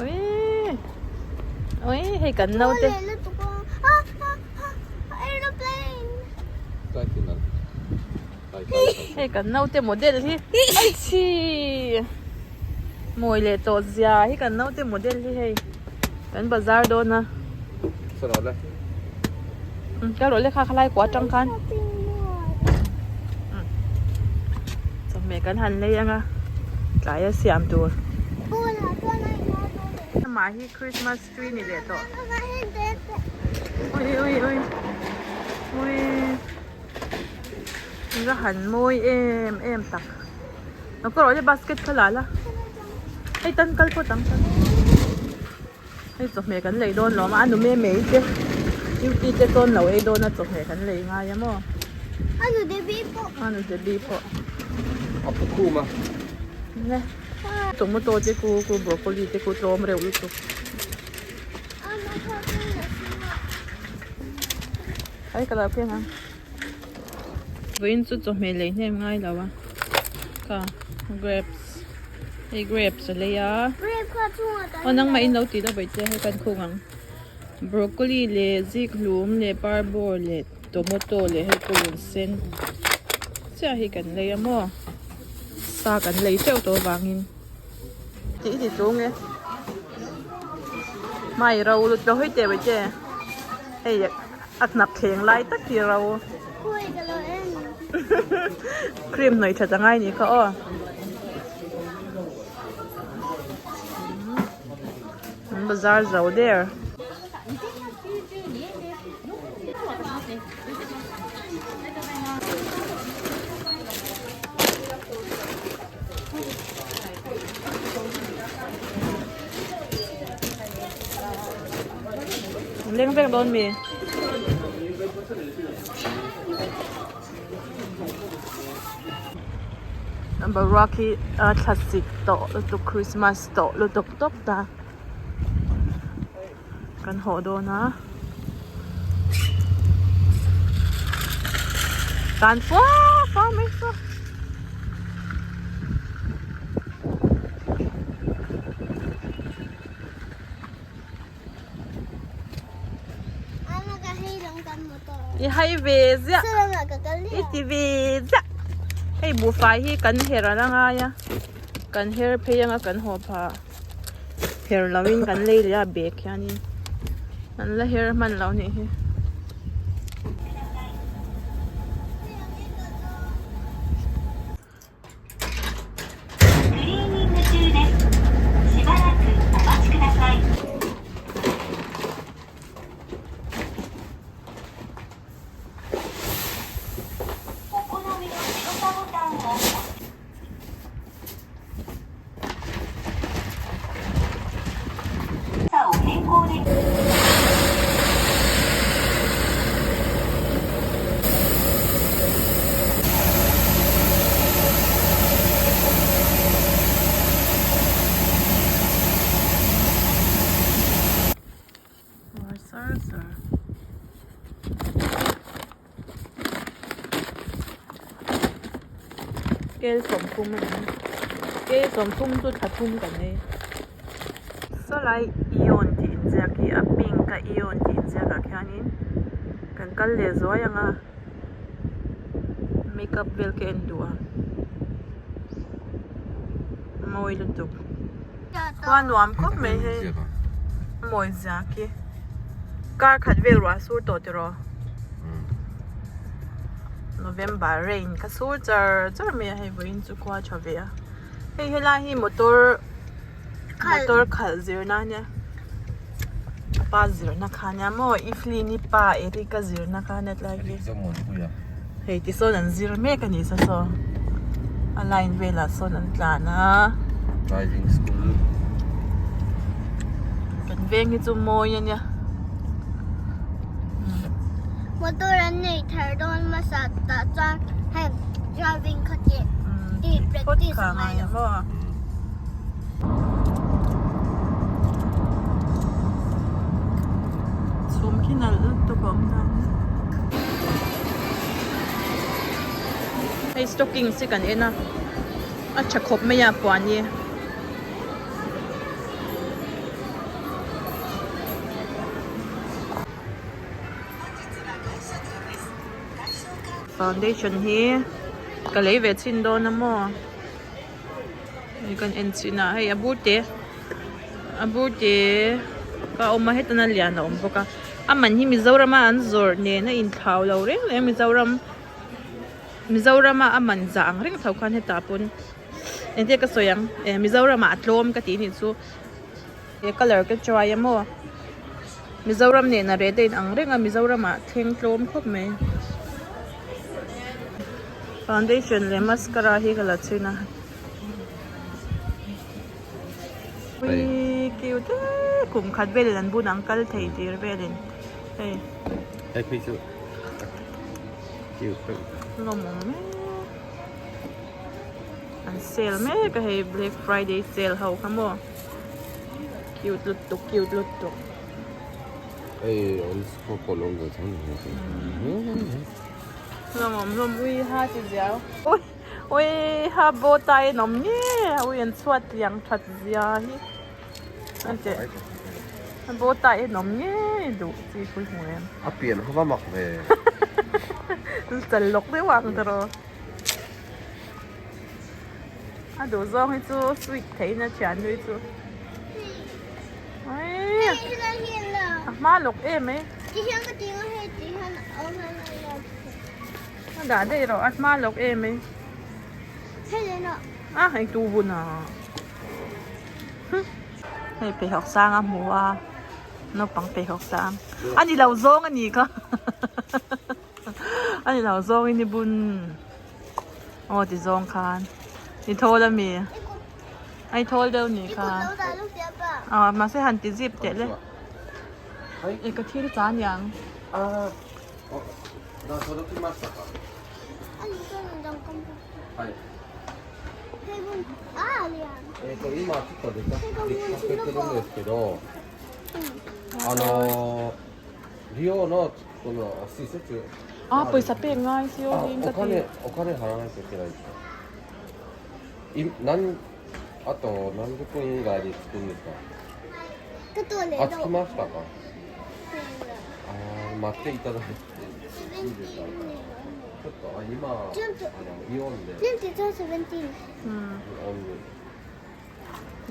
Ui ui hei kan naute Hei kan naute model hi ai chhi mawi leh tawh zia hi kan naute model hi hei kan bazar dawn a ka rawh le kha khalai kua atang khan chawhmeh kan han lei anga tlai a siam tur amah hi Christmas tree ni leh tawh ui ui ui ui va han mawi em em tak lo ka rawh le basket kha la la hei tan kal phawt ang tan hei chawhmeh kan lei dawn lo a a nu me mei te duty te chuan lo ei dawn a chawhmeh kan lei ngai a maw a nu debbie pawh a nu debbie pawh a pu khum a ne tomato te ku ku broccoli te ku tlawm reuh lutuk ai ka lo keng ang vawiin chu chawhmeh lei hnem ngai lo a ka grapes hei grapes a lei a aw nangmah in lo tih lo vaih che hei kan khung ang broccoli leh zikhlum leh parbawr leh tomato leh hei purun sen chiah hi kan lei a maw sa kan lei teuh tawh avangin tih i ti tlung e hmai ro lut lo hawi teh vaih che hei a hnap thleng lai tak hi ro cream hnawih that angai nih kha aw an bazar zo der. Leng vek dawn mi. Boruak hi a thlasik tawh lutuk Christmas tawh lutuk tawp ta. Kan haw dawn a. Tan fua fua mai fua. I hai ve ziah i ti ve ziah hei buhfai hi kan her a la ngai a kan her phei anga kan haw phah her lo in kan lei leh a bag hianin an la her hman lo nih hi. Kel 30 a ni kel 30 chu thla thum kan ei sawlai eon tih inziak hi a pink a eon tih inziak ah khianin kan kal leh zuai ang a makeup vel ka en duh a mawi lutuk khua nuam khawp mai hei mawi ziak hi kar khat vel ruah sur tawh tiraw. November rain kha sur char char mai a hei vawiin chu khua tha ve a hei helai hi motor motor khalh zirna ania a pa zirna kha ania maw Evelyn i pa Eric a zirna kha ania tlai hi hei tisawn an zir mek a ni sa saw a line velah sawn an tlan a driving school kan veng hi chu mawi ania. Motor an nei thar dawn hmasa tah chuan heng driving kha tih tih practice a ngai lo. Chhum khi nalh lutuk a awm dan. Hei stockings hi kan en a a tha khawp mai a puan hi. Foundation hi ka lei ve chhin dawn a maw hei kan en chhin a hei a bur te a bur te ka awm a hetana lian a awm bawk a a man hi Mizoram a an zawrh nen a inthlau lo reng reng Mizoram Mizoram a a man zah ang reng tho khan hetah pawn engtin ka sawi ang eh Mizoram ah a tlawm ka tih nih chu he colour ka try a maw Mizoram nen a rate a in ang reng a Mizoram ah thleng tlawm khawp mai foundation leh mascara hi ka la chhin a ui cute e kum khat velin an bun ang kal thei tir velin hei Hei phei chu cute deuh lawmawm mek an sale mek a hei black friday sale ho kha maw. Cute lutuk cute lutuk. Ei an khaw pawh lo ve thang ni se. Hlawm awm hlawm ui ha ti ziau. Ui ui ha bo tai an awm nge ui an chhuat liang that zia hi. An teh bo tai an awm nge duh chi pui hmu em. A pian ho va mak ve. Chal lawk deuh ang tawh. A duh zawng hi chu sweet thei in a thian nui chu. A hma lawk em e. A dah daih rawh a hma lawk em e. A hei tu bun a. Hei pheikhawk sang a hmu a naupang pheikhawk sang a ni lo zawng a ni kha. A ni lo zawng in i bun. Aw ti zawng khan i thawl a mi a i thawl deuh ni kha aw mahse han ti zip teh le e ka thil cha aniang. A pawisa pek ngai si aw tiin ka ti.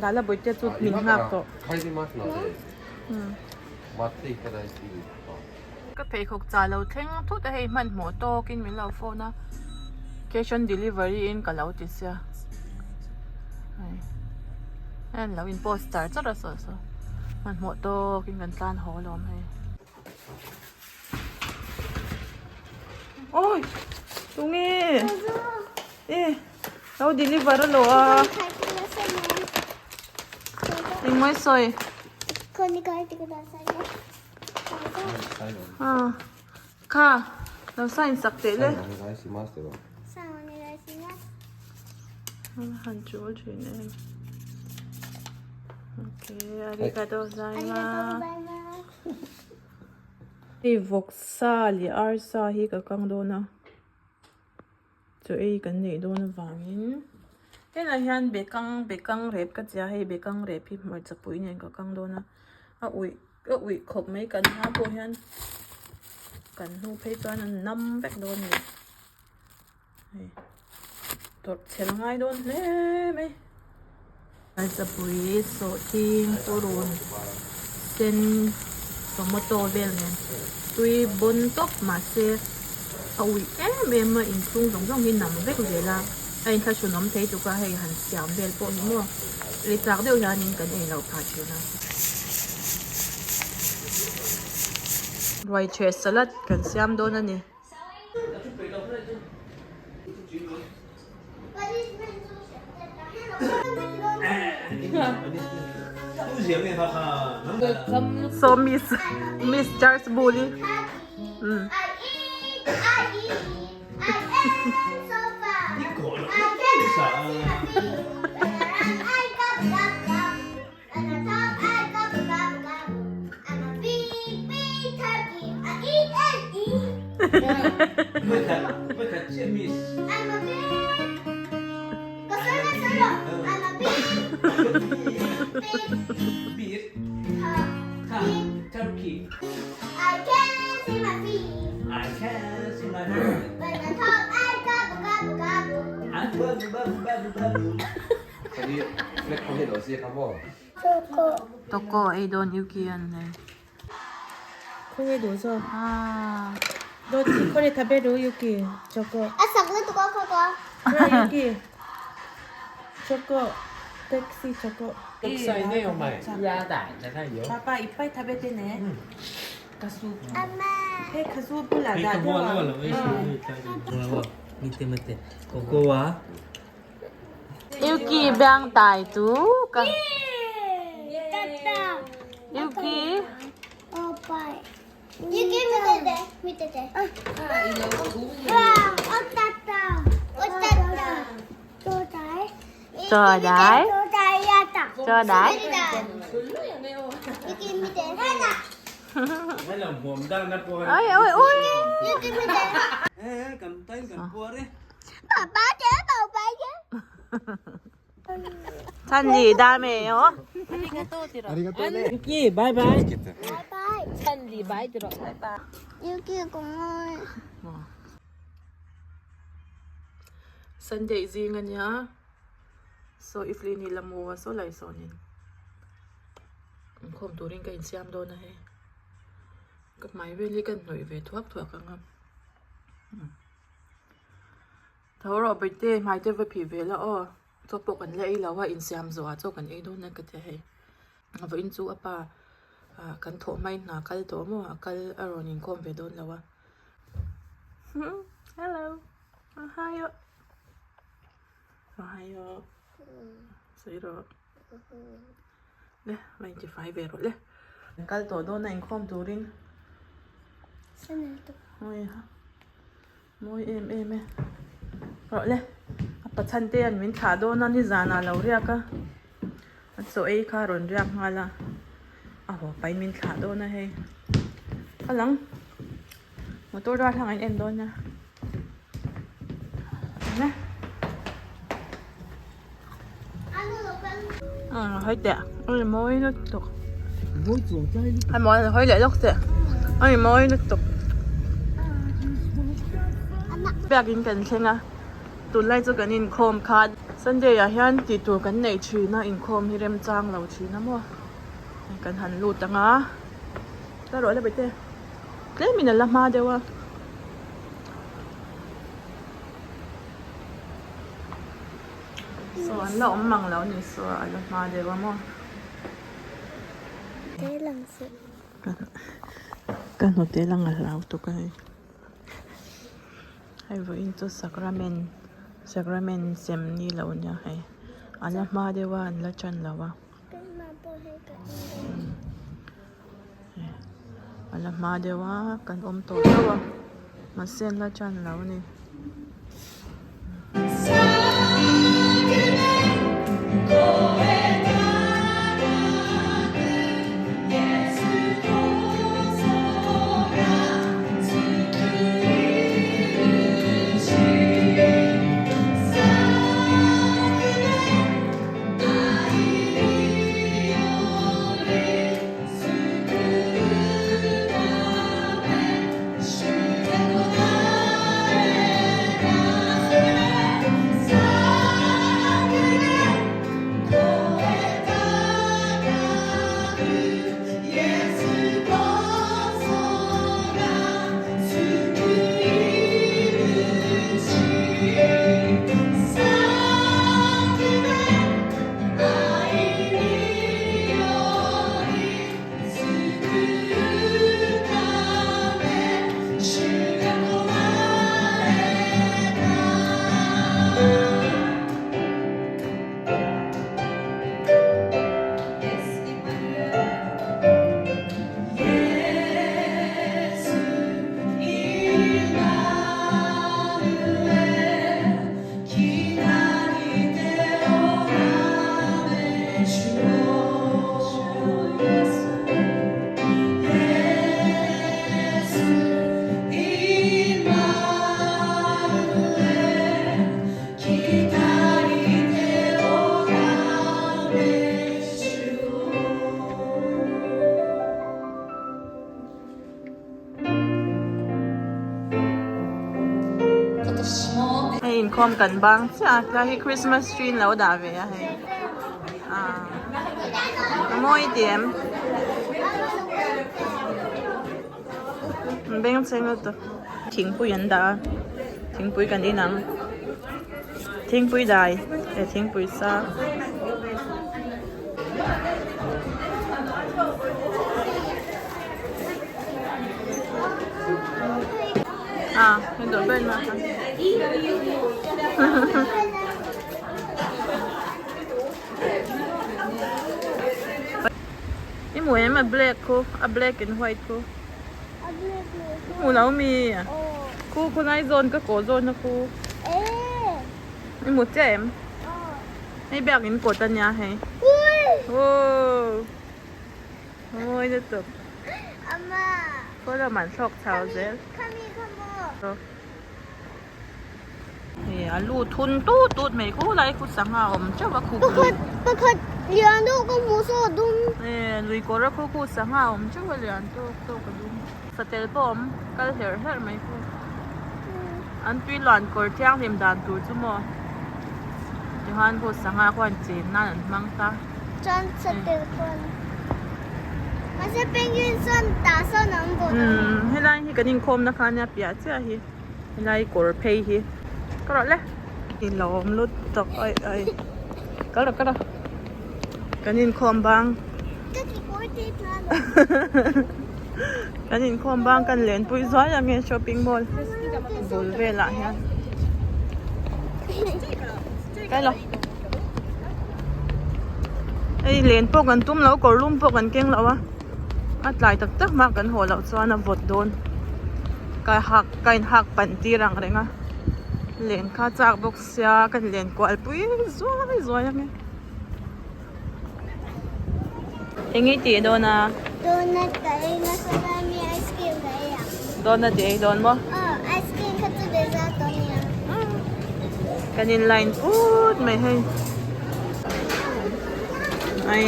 Dala bawihte chu min nghak tawh. Ka pheikhawk chah lo thleng thut a hei hmanhmawh tawkin min lo phone a cash on delivery in ka lo ti sia hei an lo in post char char a saw saw hmanhmawh tawkin kan tlan haw alawm hei awi tunge e lo deliver a lo a engmaw sawi. Kha lo sign sak teh le. Han chul thin em. Okay, arigatou gozaimasu. Hei vawksa leh arsa hi ka kang dawn a. Chaw ei kan neih dawn avangin helai hian bekang bekang rep ka tia hei bekang rep hi hmarcha pui nen ka kang dawn a a uih a uih khawp mai kan hma pawh hian kan hnu phei chuan an nam vek dawn a ni hei tawrh chhel ngai dawn hle mai hmarcha pui sawhthing purun sen tomato vel nen tui bawn tawp mahse a uih em em a inchhung zawng zawng hi nam vek zel a a inthlahrun awm thei tuk a hei han siam vel pawh hi maw ei chak deuh hianin kan ei loh phah thin a. Ruaicheh salad kan siam dawn a ni. So Miss Miss Charles Bully. Toko ei dawn Yuki an nei. Khawnge duh zawk? Dawt hi khawnge tha ber duh Yuki? Choco. A sak lutuk a khaw ka. Ra Yuki. Choco. Taxi choco. Papa i pai tha bete ne. Kasu. He kasu bulah dah deuh a. Yuki biang tai chu ka Yuki Cho đấy Cho đấy Ôi ôi ôi Chanli dame yo. Yuki bye bye. Chanli bye tiro. Bye bye. Sunday zing ania. So ifli ni lamu a so lai sawnin inkhawm turin ka insiam dawn a hei. Ka hmai vel hi ka hnawih ve thuak thuak ang a. Tho rawh Berte hmai te va phih ve la aw chaw pawh kan la ei lo a insiam zawh ah chaw kan ei dawn a ka ti a hei vawiin chu a pa ah kan thawh hmain hna a kal tawh maw a kal a rawn inkhawm ve dawn lo a hello ohayo ohayo sawi rawh le va intifai ve rawh le kan kal tawh dawn a inkhawm turin Mawi em em e. Rawh le, a pachhan te an min thlah dawn a, nizan ah lo riak a, a chaw ei kha a rawn riak nghal a, a haw pahin min thlah dawn a hei. Ka lang, motor dar thlang ah in en dawn nia. Eng e. Hawi teh, a mawi lutuk. A mawi hawi leh lawk teh, a mawi lutuk. Biakin kan thleng a, tunlai chu kan inkhawm khan Sunday ah hian tih tur kan neih thin a, inkhawm hi remchang lo thin a maw. Kan han lut ang a, ka rawh la bete, tlemin a la hma deuh a. Saw an la awm mang lo ni saw a la hma deuh a maw. Ka hnute lang a hlau tuk a hei. Hei vawiin chu sacrament sacrament sem ni lo nia hei a la hma deuh a an la tan lo a. A la hma deuh a kan awm tawh deuh a mahse an la tan lo a ni. Hei inkhawm kan bang chiah a tlai hi Christmas tree an lo dah ve a hei ah a mawi ti em an beng cheng lutuk thingpui an dah a thingpui kan in ang thingpui dai leh thingpui sa. À, mình đổi bên mà. I hmu em a black khu, a black and white khu. Hmu lo mi. Khu khu nai zawn ka kaw zawn na khu. I hmu chiah em? Hei biak in kawt ania hei. Wow. Mawi lutuk. Khaw lamah an thlawk chho zel. Hei a lu thun tut tut mai khu lai khu sangha a awm teuh a khu lui. Pakhat lian deuh ka hmu saw a dum. Lui kawr a khu khu sangha a awm teuh a lian tawk tawk a dum. Satel pawh a awm kal herh herh mai khu. An tui luan kawr thianghlim dan tur chu maw tichuan khu sangha khuan chen nan an hmang ta. Chuan satel khuan mahse penguin sawn tah sawn an awm bawk. Umm helai hi kan inkhawm na kha ania piah chiah hi helai kawr phei hi ka rawh le. I lawm lutuk aih aih kal rawh kal rawh kan inkhawm bang. Ka kekawr te tla lo. Kan inkhawm bang kan lenpui zuai ang e shopping mall bul velah hian. Kai lo. Hei len pawh kan tum lo kawr lum pawh kan keng lo a a tlai tak tak hma kan haw loh chuan a vawt dawn ka hak ka in hak pan tir ang reng a len kha chak bawk sia kan len kual pui zuai zuai ang e. Eng i tih dawn a? Donut ka ei nasa lai mi ice cream ka ei ang. Donut i ei dawn maw? Aw, ice cream kha chu dessert dawn nia. Kan in line put mai hei. Ai,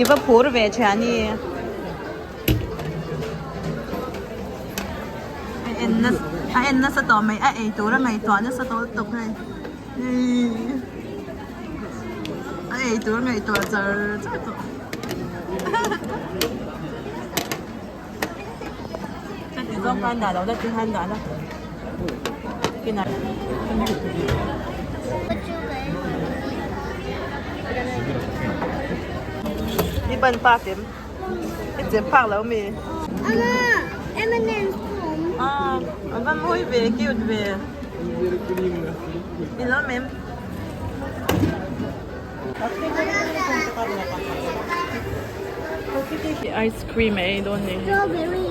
i va phur ve thiani. A en nasa, a en nasa tawh mai, a ei tur a ngaihtuah nasa tawh lutuk hei. A ei tur ngaihtuah char char tawh. Ka ti zawng khan dah lo la ti khan dah la. Kinah. I ban pak em? I chep phak lo mi? Ama, M&M's pum. Ah, a va mawi ve, cute ve. I lawm em? Ice cream a ei dawn ni. Strawberry.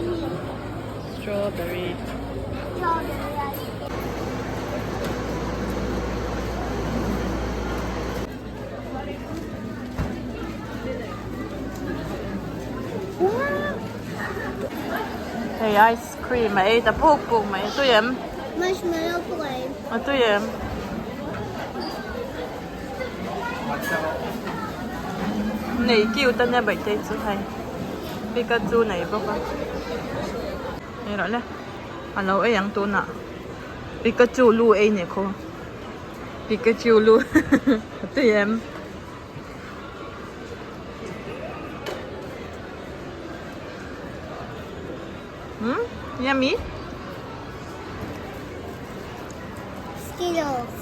Strawberry. Strawberry ice cream. Hei ice cream a ei ta puk puk mai a tui em? Marshmallow pawh a ei. A tui em? Nei cute a nia baihte chu hei Pikachu nei bawk a hei rawh le a lo ei ang tunah Pikachu lu ei nih khaw. Pikachu lu a tui em? Hmm? Yummy? Skittles.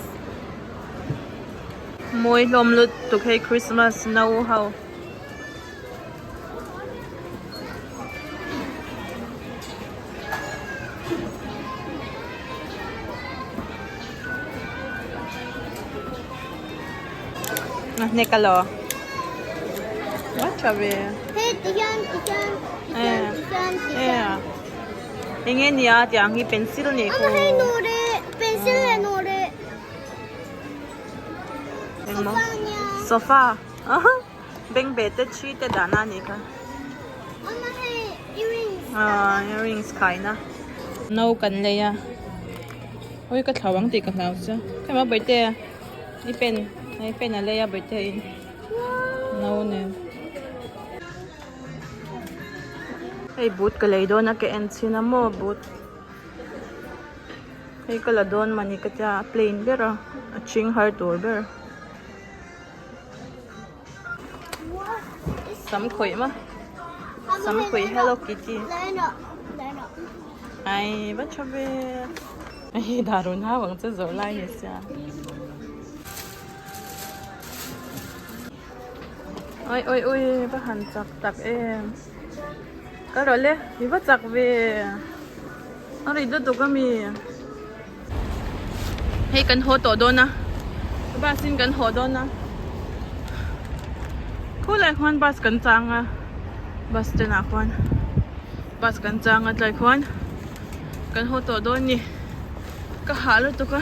Mawi hlawm lutuk hei Christmas no ho. Hnek a lo. What tha ve. Hei ti hian ti hian ti hian ti hian ti hian. Enge nia tiang hi pencil nih khu. Ama hei nawre pencil leh nawre. Sofa nia. Sofa. Bengbeh te thi te dahna a nih kha. Ama hei earrings. Ah earrings khaina. No kan lei a. Oi ka thlau ang tih ka hlau che. Hei maw bawihte i pen hei pen a lei a bawihte in no nen. Hei boot ka lei dawn a ka en chhin a maw boot. Hei ka la dawn mani ka tia a plain ber a a chhing har tur ber. Sam khawih ma sam khawih hello kitty ai va tha ve hei darun hau ang che zawrh lai ni sia. Oi oi oi va han chak tak em ka rawh le i va chak ve a ri lutuk ami hei kan haw tawh dawn a bus in kan haw dawn a khulai khuan bus kan chang a bus stand ah khuan bus kan chang a tlai khuan kan haw tawh dawn a ni ka hah lutuk a.